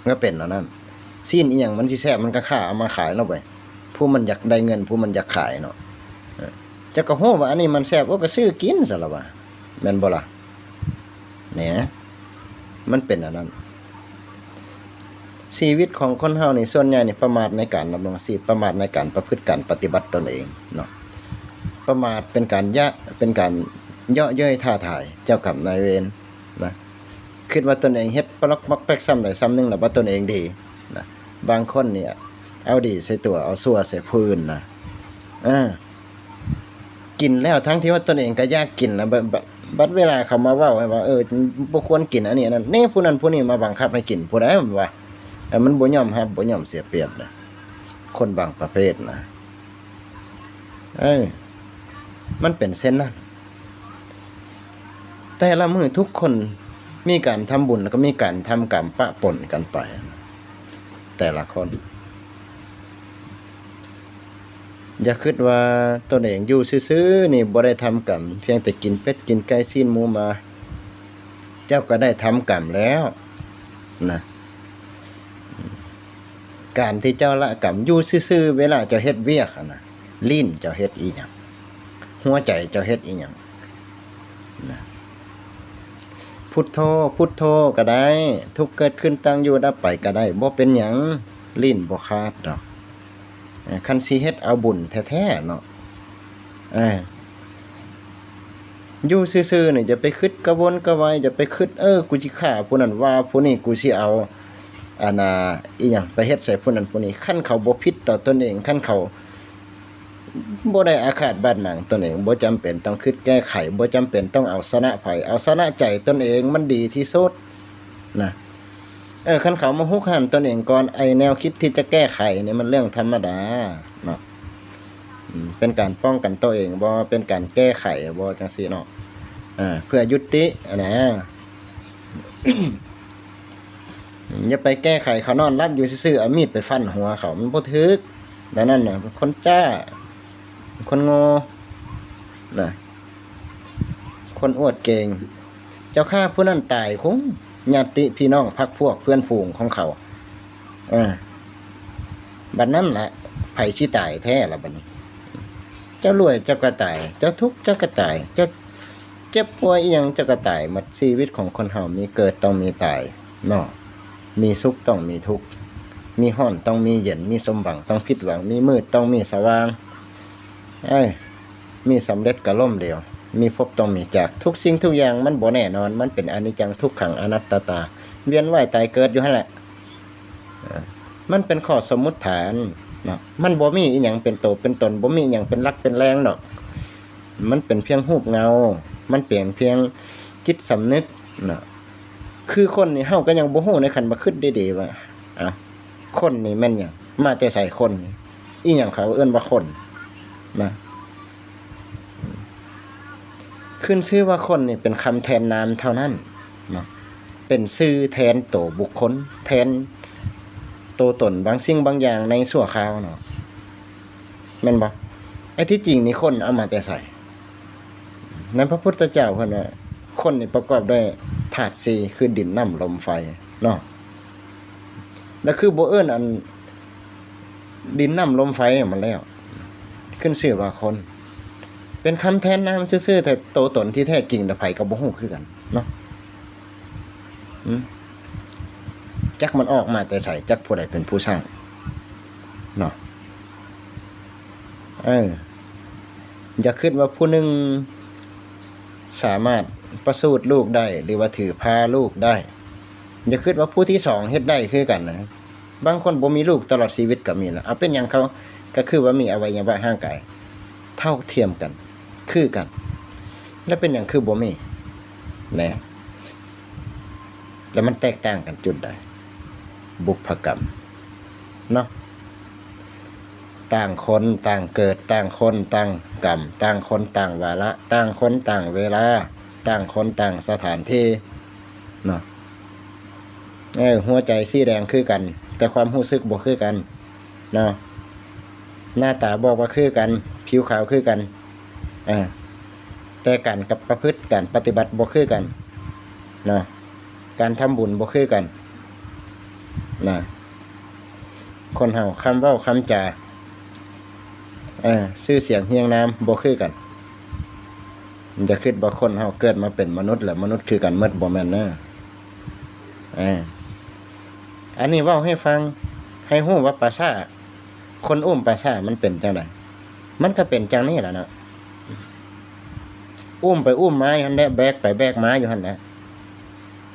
ມັນກໍເປັນແນວນັ້ນ. ຊີ້ນອີ່ຫຍັງມັນຊິແຊບ ມັນກໍຄ້າເອົາມາຂາຍເນາະເວີຍ. ຜູ້ມັນຢາກໄດ້ເງິນ ຜູ້ມັນຢາກຂາຍເນາະ. ເອີ ເຈົ້າກໍຮູ້ວ່າອັນນີ້ມັນແຊບ ໂອ້ ກໍຊື້ກິນຊັ້ນລະວ່າ ແມ່ນບໍ່ລະ? ແໜ ມັນເປັນອັນນັ້ນ. ຊີວິດຂອງຄົນເຮົານີ້ ສ່ວນໃຫຍ່ນີ້ປະໝາດໃນການດຳລົງຊີບ ປະໝາດໃນການປະພຶດ ການປະຕິບັດຕົນເອງເນາະ. ປະໝາດເປັນການຍະ ເປັນການເຍາະເຍີ້ຍທ້າທາຍເຈົ້າກຳນາຍເວນນະ. ຄິດວ່າຕົນເອງເຮັດປະລັອກປັອກແປັກສ່ຳໃດສ່ຳໜຶ່ງ ແລ້ວວ່າຕົນເອງດີນະ. ບາງຄົນນີ້ເອົາດີໃສ່ຕົວ ເອົາຊົ່ວໃສ່ຜູ້ອື່ນນະ. ເອີ ກິນແລ້ວ ທັງທີ່ວ່າຕົນເອງກໍຢາກກິນນະ ບ- ບ- ບັດເວລາເຂົາມາເວົ້າໃຫ້ວ່າ ເອີ ບໍ່ຄວນກິນອັນນີ້ອັນນັ້ນ ນີ້ ຜູ້ນັ້ນຜູ້ນີ້ມາບັງຄັບໃຫ້ກິນ ຜູ້ໃດມັນວ່າ ເອີ ມັນບໍ່ຍອມຮັບ ບໍ່ຍອມເສຍປຽບນະ ຄົນບາງປະເພດນະ. ເອີ ມັນເປັນເຊັ່ນນັ້ນ. ແຕ່ລະມື້ທຸກຄົນມີການທຳບຸນ ແລ້ວກໍມີການທຳກຳປະປົນກັນໄປ ແຕ່ລະຄົນ. ຢ່າຄິດວ່າຕົນເອງຢູ່ຊື່ໆນີ້ບໍ່ໄດ້ທຳກຳ ພຽງແຕ່ກິນເປັດ ກິນໄກ່ ຊີ້ນໝູ ໝາ ເຈົ້າກໍໄດ້ທຳກຳແລ້ວນະ. ການທີ່ເຈົ້າລະກຳຢູ່ຊື່ໆ ເວລາເຈົ້າເຮັດວຽກຫັ້ນນະ ລີ້ນເຈົ້າເຮັດອີ່ຫຍັງ? ຫົວໃຈເຈົ້າເຮັດອີ່ຫຍັງ? ນະ. ພຸດໂທ ພຸດໂທກໍໄດ້, ທຸກເກີດຂຶ້ນຕັ້ງຢູ່ດັບໄປກໍໄດ້, ບໍ່ເປັນຫຍັງ, ລີ້ນບໍ່ຂາດດອກ. ເອີ ຄັນຊິເຮັດເອົາບຸນແທ້ໆເນາະ, ເອີ ຢູ່ຊື່ໆນີ້ ຢ່າໄປຄິດກະວົນກະວາຍ, ຢ່າໄປຄິດ ເອີ ກູຊິຂ້າຜູ້ນັ້ນວ່າຜູ້ນີ້, ກູຊິເອົາ ອັນນ່າ ອີ່ຫຍັງ ໄປເຮັດໃສ່ຜູ້ນັ້ນຜູ້ນີ້. ຄັນເຂົາບໍ່ຜິດຕໍ່ຕົນເອງ, ຄັນເຂົາ ບໍ່ໄດ້ອາຄາດບາດໝາງຕົນເອງ, ບໍ່ຈຳເປັນຕ້ອງຄິດແກ້ໄຂ, ບໍ່ຈຳເປັນຕ້ອງເອົາຊະນະໃຜ, ເອົາຊະນະໃຈຕົນເອງມັນດີທີ່ສຸດນະ. ເອີ ຄັນເຂົາມາຮຸກຮານຕົນເອງກ່ອນ, ໄອ້ແນວຄິດທີ່ຈະແກ້ໄຂນີ້ມັນເລື່ອງທຳມະດາເນາະ, ເປັນການປ້ອງກັນຕົວເອງບໍ່, ເປັນການແກ້ໄຂບໍ່, ຈັ່ງຊີ້ເນາະ, ເພື່ອຍຸຕິຫັ້ນນະ. ຢ່າໄປແກ້ໄຂເຂົານອນຫຼັບຢູ່ຊື່ໆ ເອົາມີດໄປຟັນຫົວເຂົາ, ມັນບໍ່ຖືກ. ແນວນັ້ນນະ ຄົນຈ້າ, ຄົນໂງ່ນະ, ຄົນອວດເກັ່ງ. ເຈົ້າຂ້າຜູ້ນັ້ນຕາຍຄົງ ຍາດຕິພີ່ນ້ອງພັກພວກເພື່ອນຝູງຂອງເຂົາ. ເອີ ບັດນັ້ນລະ ໃຜຊິຕາຍແທ້ລະບັດນີ້? ເຈົ້າລວຍເຈົ້າກໍຕາຍ, ເຈົ້າທຸກເຈົ້າກໍຕາຍ, ເຈົ້າ ເຈັບປ່ວຍອີ່ຫຍັງເຈົ້າກໍຕາຍໝົດ. ຊີວິດຂອງຄົນເຮົາມີເກີດຕ້ອງມີຕາຍເນາະ, ມີສຸກຕ້ອງມີທຸກ, ມີຮ້ອນຕ້ອງມີເຢັນ, ມີສົມຫວັງຕ້ອງຜິດຫວັງ, ມີມືດຕ້ອງມີສະຫວ່າງ, ເອີ ມີສຳເລັດກໍລົ້ມເຫຼວ, ມີພົບຕ້ອງມີຈາກ. ທຸກສິ່ງທຸກຢ່າງມັນບໍ່ແນ່ນອນ, ມັນເປັນອະນິດຈັງ ທຸກຂັງ ອະນັດຕາ, ວຽນວ່າຍຕາຍເກີດຢູ່ຫັ້ນແຫຼະ. ເອີ ມັນເປັນຂໍ້ສົມມຸດຖານເນາະ, ມັນບໍ່ມີອີ່ຫຍັງເປັນໂຕເປັນຕົນ, ບໍ່ມີອີ່ຫຍັງເປັນຫຼັກເປັນແຫຼ່ງດອກ. ມັນເປັນພຽງຮູບເງົາ, ມັນເປັນພຽງຈິດສຳນຶກເນາະ. ຄືຄົນນີ້ເຮົາກໍຍັງບໍ່ຮູ້ໃນຂັ້ນວ່າຄິດດີໆວ່າ ເອົ້າ ຄົນນີ້ແມ່ນຫຍັງ? ມາແຕ່ໃສຄົນນີ້? ອີ່ຫຍັງເຂົາເອີ້ນວ່າຄົນນະ? ຂຶ້ນຊື່ວ່າຄົນນີ້ເປັນຄຳແທນນາມເທົ່ານັ້ນເນາະ, ເປັນຊື່ແທນໂຕບຸກຄົນ, ແທນໂຕຕົນບາງສິ່ງບາງຢ່າງໃນຊົ່ວຄາວເນາະ, ແມ່ນບໍ່? ໄອ້ທີ່ຈິງນີ້ຄົນເອົາມາແຕ່ໃສ? ໃນພະພຸດທະເຈົ້າເພິ່ນວ່າ ຄົນນີ້ປະກອບດ້ວຍທາດສີ່ ຄື ດິນ ນ້ຳ ລົມ ໄຟເນາະ. ແລ້ວຄືບໍ່ເອີ້ນອັນ ດິນ ນ້ຳ ລົມ ໄຟມັນແລ້ວ ຂຶ້ນຊື່ວ່າຄົນ? ເປັນຄຳແທນນາມຊື່ໆ ແຕ່ໂຕຕົນທີ່ແທ້ຈິງລະໃຜກໍບໍ່ຮູ້ຄືກັນເນາະ. ອືມ ຈັກມັນອອກມາແຕ່ໃສ, ຈັກຜູ້ໃດເປັນຜູ້ສ້າງເນາະ. ເອີ ຢ່າຄິດວ່າຜູ້ໜຶ່ງສາມາດປະສູດລູກໄດ້ ຫຼືວ່າຖືພາລູກໄດ້, ຢ່າຄິດວ່າຜູ້ທີສອງເຮັດໄດ້ຄືກັນນະ. ບາງຄົນບໍ່ມີລູກຕະຫຼອດຊີວິດກໍມີລະ. ເອົາ ເປັນຫຍັງເຂົາ ກໍຄືວ່າມີອະໄວຍະວະຮ່າງກາຍເທົ່າທຽມກັນ ຄືກັນ, ແລ້ວເປັນຫຍັງຄືບໍ່ມີແນ່? ແລ້ວມັນແຕກຕ່າງກັນຈຸດໃດ? ບຸບພະກຳເນາະ. ຕ່າງຄົນຕ່າງເກີດ, ຕ່າງຄົນຕ່າງກຳ, ຕ່າງຄົນຕ່າງວາລະ, ຕ່າງຄົນຕ່າງເວລາ, ຕ່າງຄົນຕ່າງສະຖານທີ່ເນາະ. ເອີ ຫົວໃຈສີແດງຄືກັນ ແຕ່ຄວາມຮູ້ສຶກບໍ່ຄືກັນເນາະ. ໜ້າຕາບອກວ່າຄືກັນ, ຜິວຂາວຄືກັນ, ເອີ ແຕ່ການກັບປະພຶດ, ການປະຕິບັດບໍ່ຄືກັນເນາະ, ການທຳບຸນບໍ່ຄືກັນນະ. ຄົນເຮົາຄຳເວົ້າຄຳຈາ ເອີ ຊື່ສຽງຮຽງນາມບໍ່ຄືກັນ. ຢ່າຄິດວ່າຄົນເຮົາເກີດມາເປັນມະນຸດແລ້ວມະນຸດຄືກັນໝົດ, ບໍ່ແມ່ນເດີ. ເອີ ອັນນີ້ເວົ້າໃຫ້ຟັງ ໃຫ້ຮູ້ວ່າປາຊ້າ ຄົນອຸ້ມປາຊ້າມັນເປັນຈັ່ງໃດ? ມັນກໍເປັນຈັ່ງນີ້ແຫຼະເນາະ, ອຸ້ມໄປອຸ້ມມາຢູ່ຫັ້ນແຫຼະ, ແບກໄປແບກມາຢູ່ຫັ້ນແຫຼະ,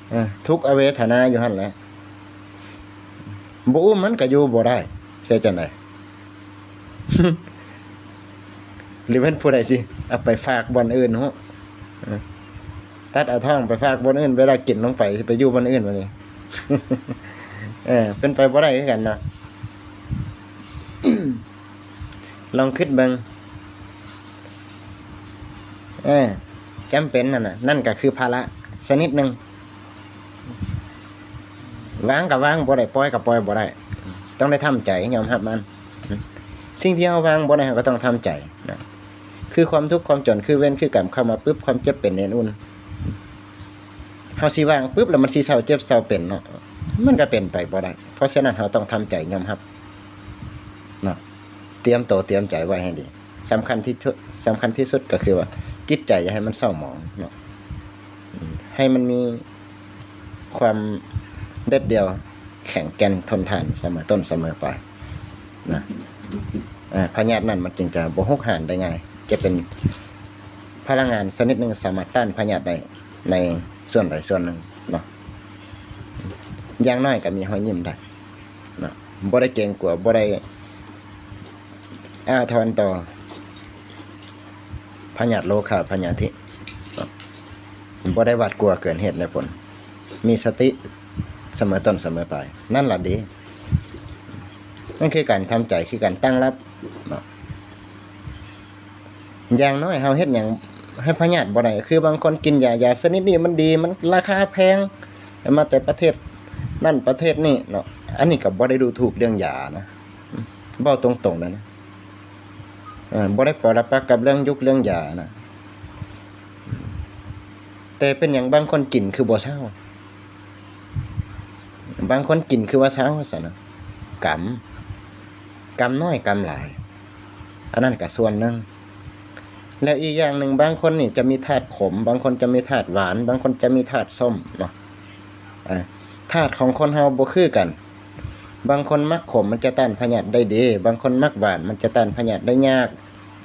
ເອີ ທຸກອະເວທະນາຢູ່ຫັ້ນແຫຼະ. ບໍ່ອຸ້ມມັນກໍຢູ່ບໍ່ໄດ້, ຊິເຮັດຈັ່ງໃດ? ຫຼືແມ່ນຜູ້ໃດຊິເອົາໄປຝາກບ່ອນອື່ນເນາະ? ເອີ ຕັດເອົາທ້ອງໄປຝາກບ່ອນອື່ນ, ເວລາກິນລົງໄປຊິໄປຢູ່ບ່ອນອື່ນບັດນີ້. ເອີ ເປັນໄປບໍ່ໄດ້ຄືກັນເນາະ. ລອງຄິດເບິ່ງ. ເອີ ຈຳເປັນຫັ້ນນະ, ນັ້ນກໍຄືພາລະຊະນິດໜຶ່ງ. ວາງກໍວາງບໍ່ໄດ້, ປ່ອຍກໍປ່ອຍບໍ່ໄດ້, ຕ້ອງໄດ້ທຳໃຈຍອມຮັບມັນ. ສິ່ງທີ່ເຮົາວາງບໍ່ໄດ້ ເຮົາກໍຕ້ອງທຳໃຈນະ. ຄືຄວາມທຸກຄວາມຈົນ ຄືເວນຄືກຳເຂົ້າມາປຶບ, ຄວາມເຈັບເປັນເນນອຸ່ນ. ເຮົາຊິວາງປຶບແລ້ວມັນຊິເຊົາເຈັບເຊົາເປັນເນາະ, ມັນກໍເປັນໄປບໍ່ໄດ້. ເພາະສະນັ້ນເຮົາຕ້ອງທຳໃຈຍອມຮັບເນາະ, ຕຽມໂຕຕຽມໃຈໄວ້ໃຫ້ດີ. ສຳຄັນທີ່ສຸດ ສຳຄັນທີ່ສຸດກໍຄືວ່າ ຈິດໃຈຢ່າໃຫ້ມັນເສົ້າໝອງເນາະ. ໃຫ້ມັນມີຄວາມເດັດດ່ຽວ ແຂງແກ່ນ ທົນທານ ສະເໝີຕົ້ນສະເໝີປາຍນະ. ເອີ ພະຍາດນັ້ນມັນຈຶ່ງຈະບໍ່ຮຸກຮານໄດ້ງ່າຍ, ຈະເປັນພະລັງງານຊະນິດໜຶ່ງ ສາມາດຕ້ານພະຍາດໄດ້ໃນສ່ວນໃດສ່ວນໜຶ່ງເນາະ. ຢ່າງໜ້ອຍກໍມີຮອຍຍິ້ມໄດ້ເນາະ, ບໍ່ໄດ້ເກງກົວ, ບໍ່ໄດ້ອາທອນຕໍ່ພະຍາດໂລຄາພະຍາທິເນາະ, ບໍ່ໄດ້ຫວາດກົວເກີນເຫດແລະຜົນ, ມີສະຕິສະເໝີຕົ້ນສະເໝີປາຍ, ນັ້ນລະດີ. ນັ້ນຄືການທຳໃຈ, ຄືການຕັ້ງຮັບເນາະ. ຢ່າງໜ້ອຍເຮົາເຮັດຫຍັງໃຫ້ພະຍາດບໍ່ໄດ້, ຄືບາງຄົນກິນຢາ, ຢາຊະນິດນີ້ມັນດີ, ມັນລາຄາແພງ, ເອົາມາແຕ່ປະເທດນັ້ນປະເທດນີ້ເນາະ, ອັນນີ້ກໍບໍ່ໄດ້ດູຖູກເລື່ອງຢານະ, ເວົ້າຕົງໆເລີຍນະ, ເອີ ບໍ່ໄດ້ປໍລະປັກກັບເລື່ອງຍຸກເລື່ອງຢານະ, ແຕ່ເປັນຫຍັງບາງຄົນກິນຄືບໍ່ເຊົາ? ບາງຄົນກິນຄືວ່າເຊົາຊັ້ນນະ, ກຳ ກຳນ້ອຍກຳຫຼາຍ, ອັນນັ້ນກໍສ່ວນໜຶ່ງ. ແລ້ວອີກຢ່າງໜຶ່ງ, ບາງຄົນນີ້ຈະມີທາດຂົມ, ບາງຄົນຈະມີທາດຫວານ, ບາງຄົນຈະມີທາດສົ້ມເນາະ. ເອີ ທາດຂອງຄົນເຮົາບໍ່ຄືກັນ, ບາງຄົນມັກຂົມມັນຈະຕ້ານພະຍາດໄດ້ດີ, ບາງຄົນມັກຫວານມັນຈະຕ້ານພະຍາດໄດ້ຍາກ,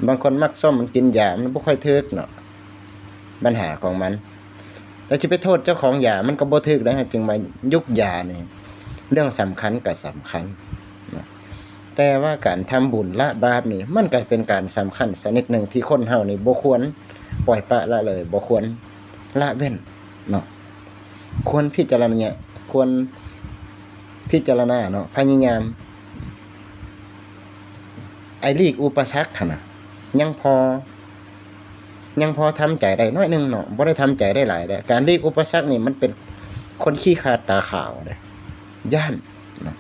ບາງຄົນມັກສົ້ມມັນກິນຢາມັນບໍ່ຄ່ອຍຖືກເນາະ, ບັນຫາຂອງມັນ. ແຕ່ຊິໄປໂທດເຈົ້າຂອງຢາມັນກໍບໍ່ຖືກນະ, ຈຶ່ງວ່າຍຸກຢານີ້ເລື່ອງສຳຄັນກໍສຳຄັນນະ, ແຕ່ວ່າການທຳບຸນລະບາບນີ້ ມັນກໍເປັນການສຳຄັນຊະນິດໜຶ່ງທີ່ຄົນເຮົານີ້ບໍ່ຄວນປ່ອຍປະລະເລີຍ, ບໍ່ຄວນລະເວັ້ນເນາະ, ຄວນພິຈາລະນາ, ຄວນພິຈາລະນາເນາະ, ພະຍາຍາມ ໄອ້ຫຼີກອຸປະສັກຫັ້ນນະ ຍັງພໍ ຍັງພໍທຳໃຈໄດ້ໜ້ອຍໜຶ່ງເນາະ, ບໍ່ໄດ້ທຳໃຈໄດ້ຫຼາຍເດ້. ການຫຼີກອຸປະສັກນີ້ມັນເປັນຄົນຂີ້ຂາດຕາຂາວເດ້, ຢ້ານນະ,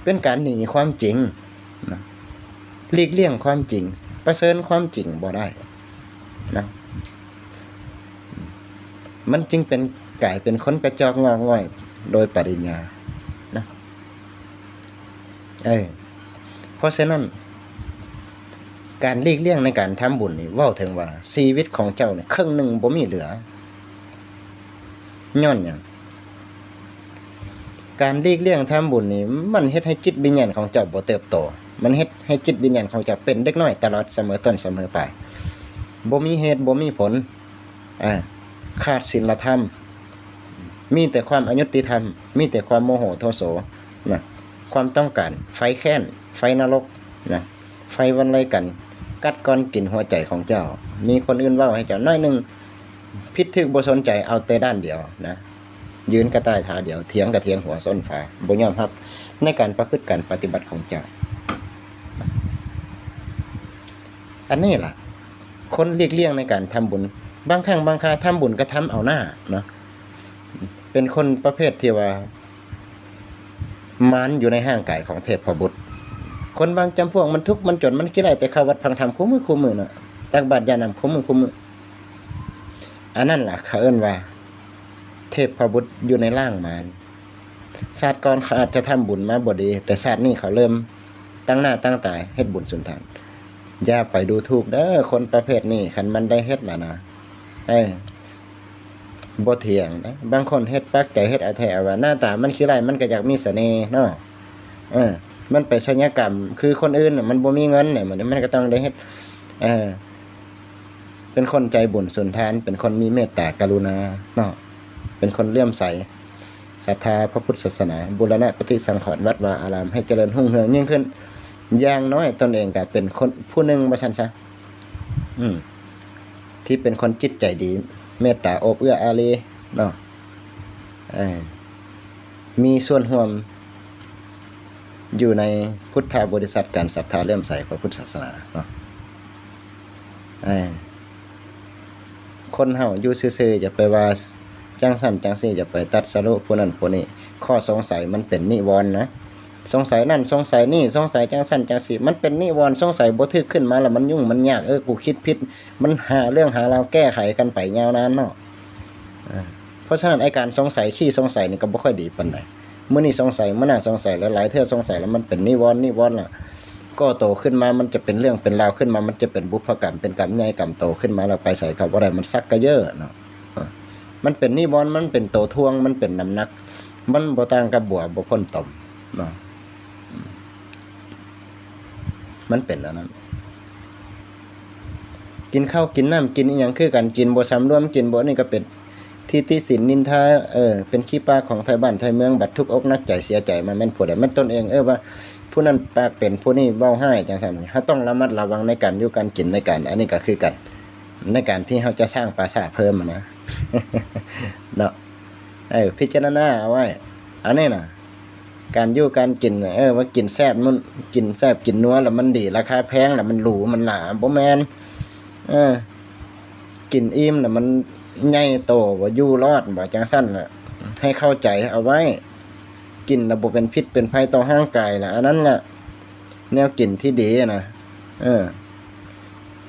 ເປັນການໜີຄວາມຈິງນະ, ຫຼີກລ່ຽງຄວາມຈິງ, ປະເຊີນຄວາມຈິງບໍ່ໄດ້ນະ, ມັນຈຶ່ງເປັນ ກາຍເປັນຄົນກະຈອກງອກງ່ອຍໂດຍປະລິນຍານະ. ເອີ ເພາະສະນັ້ນ ການຫຼີກລ່ຽງໃນການທຳບຸນນີ້ ເວົ້າເຖິງວ່າຊີວິດຂອງເຈົ້ານີ້ເຄິ່ງໜຶ່ງບໍ່ມີເຫຼືອ. ຍ້ອນຫຍັງ? ການຫຼີກລ່ຽງທຳບຸນນີ້ ມັນເຮັດໃຫ້ຈິດວິນຍານຂອງເຈົ້າບໍ່ເຕີບໂຕ, ມັນເຮັດໃຫ້ຈິດວິນຍານຂອງເຈົ້າເປັນເດັກນ້ອຍຕະຫຼອດສະເໝີຕົ້ນສະເໝີປາຍ, ບໍ່ມີເຫດບໍ່ມີຜົນ. ອາ ຂາດສິນລະທຳ, ມີແຕ່ຄວາມອະຍຸຕິທຳ, ມີແຕ່ຄວາມໂມໂຫໂທໂສນະ, ຄວາມຕ້ອງການ, ໄຟແຄ້ນ, ໄຟນະລົກນະ, ໄຟວັນໄລກັນ ກັດກ່ອນກິນຫົວໃຈຂອງເຈົ້າ. ມີຄົນອື່ນເວົ້າໃຫ້ເຈົ້າໜ້ອຍໜຶ່ງ, ຜິດຖືກບໍ່ສົນໃຈ, ເອົາແຕ່ດ້ານດຽວນະ, ຢືນກະຕ່າຍຂາດຽວ, ຖຽງກະຖຽງຫົວຊົນຝາ, ບໍ່ຍອມຮັບໃນການປະພຶດການປະຕິບັດຂອງເຈົ້າ. ອັນນີ້ລະ ຄົນຫຼີກລ່ຽງໃນການທຳບຸນ, ບາງຄັ້ງບາງຄາທຳບຸນກໍທຳເອົາໜ້າເນາະ, ເປັນຄົນປະເພດທີ່ວ່າມານຢູ່ໃນຮ່າງກາຍຂອງເທບພະບຸດ. ຄົນບາງຈຳພວກມັນທຸກມັນຈົນ, ມັນຂີ້ໄລ່ແຕ່ເຂົ້າວັດຟັງທຳຄູ່ມື້ໆເນາະ, ຕັກບາດຢາດນ້ຳຄູ່ມື້ໆ. ອັນນັ້ນລະເຂົາເອີ້ນວ່າເທບພະບຸດຢູ່ໃນຮ່າງມານ. ຊາດກ່ອນເຂົາອາດຈະທຳບຸນມາບໍ່ດີ, ແຕ່ຊາດນີ້ເຂົາເລີ່ມຕັ້ງໜ້າຕັ້ງຕາເຮັດບຸນສຸນທານ. ຢ່າໄປດູຖູກເດີຄົນປະເພດນີ້, ຄັນມັນໄດ້ເຮັດລະນະ, ເອີ ບໍ່ຖຽງນະ. ບາງຄົນເຮັດປັກໃຈ, ເຮັດອາແທ້ອາວ່າ, ໜ້າຕາມັນຂີ້ໄລ່, ມັນກໍຢາກມີສະເໜ່ເນາະ, ເອີ ມັນໄປສັນຍະກຳຄືຄົນອື່ນນະ, ມັນບໍ່ມີເງິນນະ, ມັນ ມັນກໍຕ້ອງໄດ້ເຮັດ, ເອີ ເປັນຄົນໃຈບຸນສຸນທານ, ເປັນຄົນມີເມດຕາກະລຸນາເນາະ, ເປັນຄົນເຫຼື້ອມໃສສັດທາພະພຸດສາສະໜາ, ບູລະນະປະຕິສັງຂອນວັດວາອາຣາມໃຫ້ຈະເລີນຮຸ່ງເຮືອງຍິ່ງຂຶ້ນ. ຢ່າງໜ້ອຍຕົນເອງກໍເປັນຄົນຜູ້ໜຶ່ງວ່າຊັ້ນຊະ, ອືມ ທີ່ເປັນຄົນຈິດໃຈດີ, ເມດຕາໂອບເອື້ອອາຣີເນາະ, ເອີ ມີສ່ວນຮ່ວມຢູ່ໃນພຸດທະບໍລິສັດ ການສັດທາເຫຼື້ອມໃສພະພຸດສາສະໜາເນາະ. ເອີ ຄົນເຮົາຢູ່ຊື່ໆ ຢ່າໄປວ່າຈັ່ງຊັ້ນຈັ່ງຊີ້, ຢ່າໄປຕັດສະລຸຜູ້ນັ້ນຜູ້ນີ້. ຂໍ້ສົງໄສມັນເປັນນິວອນນະ, ສົງໄສນັ້ນສົງໄສນີ້, ສົງໄສຈັ່ງຊັ້ນຈັ່ງຊີ້, ມັນເປັນນິວອນ. ສົງໄສບໍ່ຖືກຂຶ້ນມາແລ້ວມັນຫຍຸ້ງມັນຍາກ, ເອີ ກູຄິດຜິດ, ມັນຫາເລື່ອງຫາລາວແກ້ໄຂກັນໄປຍາວນານເນາະ. ເອີ ເພາະສະນັ້ນ ໄອ້ການສົງໄສ ຂີ້ສົງໄສນີ້ກໍບໍ່ຄ່ອຍດີປານໃດ. ມື້ນີ້ສົງໄສ, ມື້ໜ້າສົງໄສ, ຫຼາຍໆເທື່ອສົງໄສ ແລ້ວມັນເປັນນິວອນ, ນິວອນລະກໍ່ໂຕຂຶ້ນມາ, ມັນຈະເປັນເລື່ອງເປັນລາວຂຶ້ນມາ, ມັນຈະເປັນບຸບພະກຳ, ເປັນກຳໃຫຍ່ກຳໂຕຂຶ້ນມາ, ແລ້ວໄປໃສກໍບໍ່ໄດ້, ມັນຊັກກະເຍີ້ເນາະ. ມັນເປັນນິວອນ ມັນເປັນໂຕຖ່ວງ ມັນເປັນນ້ຳໜັກ ມັນບໍ່ຕ່າງກັບບົວບໍ່ພົ້ນຕົມເນາະ. ມັນເປັນອັນນັ້ນ ກິນເຂົ້າກິນນ້ຳ ກິນອີ່ຫຍັງຄືກັນ ກິນບໍ່ສຳລວມ ກິນບໍ່ນີ້ກໍເປັນທິຕິສິນນິນທາ ເອີ ເປັນຂີ້ປາກຂອງໄທບ້ານໄທເມືອງ ບັດທຸກອົກໜັກໃຈເສຍໃຈມາແມ່ນຜູ້ໃດ ແມ່ນຕົນເອງ ເອີ ວ່າຜູ້ນັ້ນປາກເປັນ ຜູ້ນີ້ເວົ້າຮ້າຍ ຈັ່ງຊັ້ນ. ເຮົາຕ້ອງລະມັດລະວັງໃນການຢູ່ການກິນ ໃນການ ອັນນີ້ກໍຄືກັນ ໃນການທີ່ເຮົາຈະສ້າງປາສາດເພີ່ມຫັ້ນນະ ເນາະ. ເອີ ພິຈາລະນາເອົາໄວ້ ອັນນີ້ນະ ການຢູ່ການກິນ ເອີ ວ່າກິນແຊບ ມັນກິນແຊບກິນນົວແລ້ວມັນດີ ລາຄາແພງແລ້ວມັນຫຼູມັນຫຼາ ບໍ່ແມ່ນ. ເອີ ກິນອີ່ມແລ້ວມັນໃຫຍ່ໂຕບໍ່ ຢູ່ລອດບໍ່ ຈັ່ງຊັ້ນລະ ໃຫ້ເຂົ້າໃຈເອົາໄວ້. ກິນແລ້ວບໍ່ເປັນພິດເປັນໄພຕໍ່ຮ່າງກາຍລະ ອັນນັ້ນລະ ແນວກິນທີ່ດີນະ. ເອີ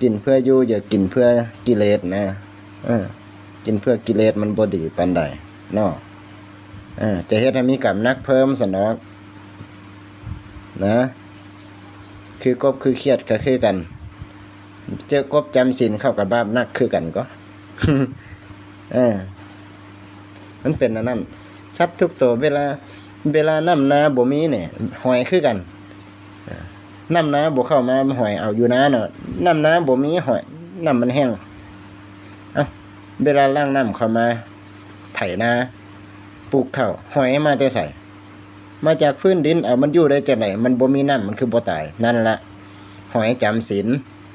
ກິນເພື່ອຢູ່ ຢ່າກິນເພື່ອກິເລດນະ. ເອີ ກິນເພື່ອກິເລດມັນບໍ່ດີປານໃດເນາະ. ເອີ ຈະເຮັດໃຫ້ມີກຳໜັກເພີ່ມຊັ້ນດອກນະ. ຄືກົບຄືຂຽດກໍຄືກັນ ເຈີກົບຈຳສິນເຂົ້າກໍບາບໜັກຄືກັນກໍ ເອີ ມັນເປັນອັນນັ້ນ. ສັດທຸກໂຕ ເວລາ ເວລານ້ຳນາບໍ່ມີນີ້ ຫອຍຄືກັນ. ນ້ຳນາບໍ່ເຂົ້າມາ ຫອຍເອົາຢູ່ນາເນາະ. ນ້ຳນາບໍ່ມີ ຫອຍ ນ້ຳມັນແຫ້ງ. ເອົ້າ ເວລາຫຼັ່ງນ້ຳເຂົ້າມາໄຖນາ ປູກເຂົ້າ ຫອຍມາແຕ່ໃສ? ມາຈາກພື້ນດິນ. ເອົາ ມັນຢູ່ໄດ້ຈັ່ງໃດ? ມັນບໍ່ມີນ້ຳ ມັນຄືບໍ່ຕາຍ? ນັ້ນລະ ຫອຍຈຳສິນ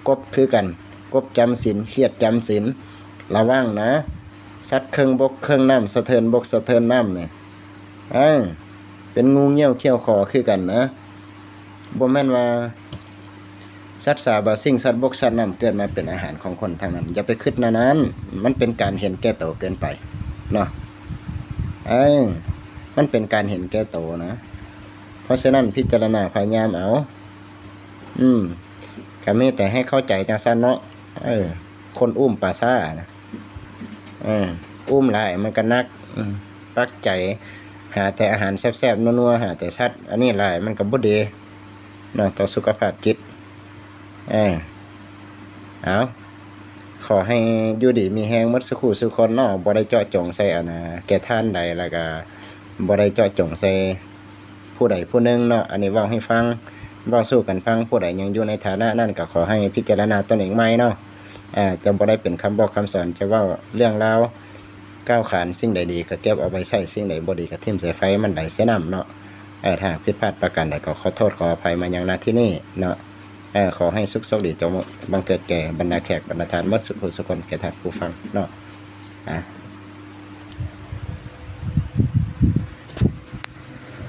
ກົບຄືກັນ ກົບຈຳສິນ ຂຽດຈຳສິນ. ລະວັງນະ ສັດເຄິ່ງບົກເຄິ່ງນ້ຳ ສະເທີນບົກສະເທີນນ້ຳນີ້ ເອີ ເປັນງູງຽວຂຽວຄໍຄືກັນນະ. ບໍ່ແມ່ນວ່າສັດສາບາສິ່ງ ສັດບົກສັດນ້ຳ ເກີດມາເປັນອາຫານຂອງຄົນທັງນັ້ນ ຢ່າໄປຄິດແນວນັ້ນ. ມັນເປັນການເຫັນແກ່ໂຕເກີນໄປເນາະ. ເອີ ມັນເປັນການເຫັນແກ່ໂຕນະ. ເພາະສະນັ້ນ ພິຈາລະນາພະຍາຍາມເອົາ ອືມ ກໍມີແຕ່ໃຫ້ເຂົ້າໃຈຈັ່ງຊັ້ນເນາະ. ເອີ ຄົນອຸ້ມປາຊ້ານະ ເອີ ອຸ້ມຫຼາຍມັນກໍໜັກ. ອືມ ປັກໃຈຫາແຕ່ອາຫານແຊບໆ ນົວໆ ຫາແຕ່ສັດ ອັນນີ້ຫຼາຍມັນກໍບໍ່ດີເນາະ ຕໍ່ສຸຂະພາບຈິດ. ເອີ ເອົາ ຂໍໃຫ້ຢູ່ດີມີແຮງໝົດສູ່ຄູ່ສູ່ຄົນເນາະ. ບໍ່ໄດ້ເຈາະຈົງໃສ່ອັນນາ ແກ່ທ່ານໃດ ແລ້ວກໍບໍ່ໄດ້ເຈາະຈົງໃສ່ ຜູ້ໃດຜູ້ໜຶ່ງເນາະ. ອັນນີ້ເວົ້າໃຫ້ຟັງ ເວົ້າສູ່ກັນຟັງ. ຜູ້ໃດຍັງຢູ່ໃນຖານະນັ້ນ ກໍຂໍໃຫ້ພິຈາລະນາຕົນເອງໃໝ່ເນາະ. ເອີ ຈະບໍ່ໄດ້ເປັນຄຳບອກຄຳສອນ ຈະເວົ້າເລື່ອງລາວກ້າວຂານ. ສິ່ງໃດດີກໍເກັບເອົາໄປໃຊ້ ສິ່ງໃດບໍ່ດີກໍຖິ້ມໃສ່ໄຟ ມັນໄຫຼໃສ່ນ້ຳເນາະ. ເອີ ຖ້າຫາກຜິດພາດປະການໃດ ກໍຂໍໂທດຂໍອະໄພມາຍັງ ນະ ທີ່ນີ້ເນາະ. ເອີ ຂໍໃຫ້ສຸກໂຊກດີ ຈົ່ງບັງເກີດແກ່ບັນດາແຂກບັນດາທ່ານໝົດສູ່ຜູ້ສູ່ຄົນ ແກ່ທ່ານຜູ້ຟັງເນາະ. ອ່າ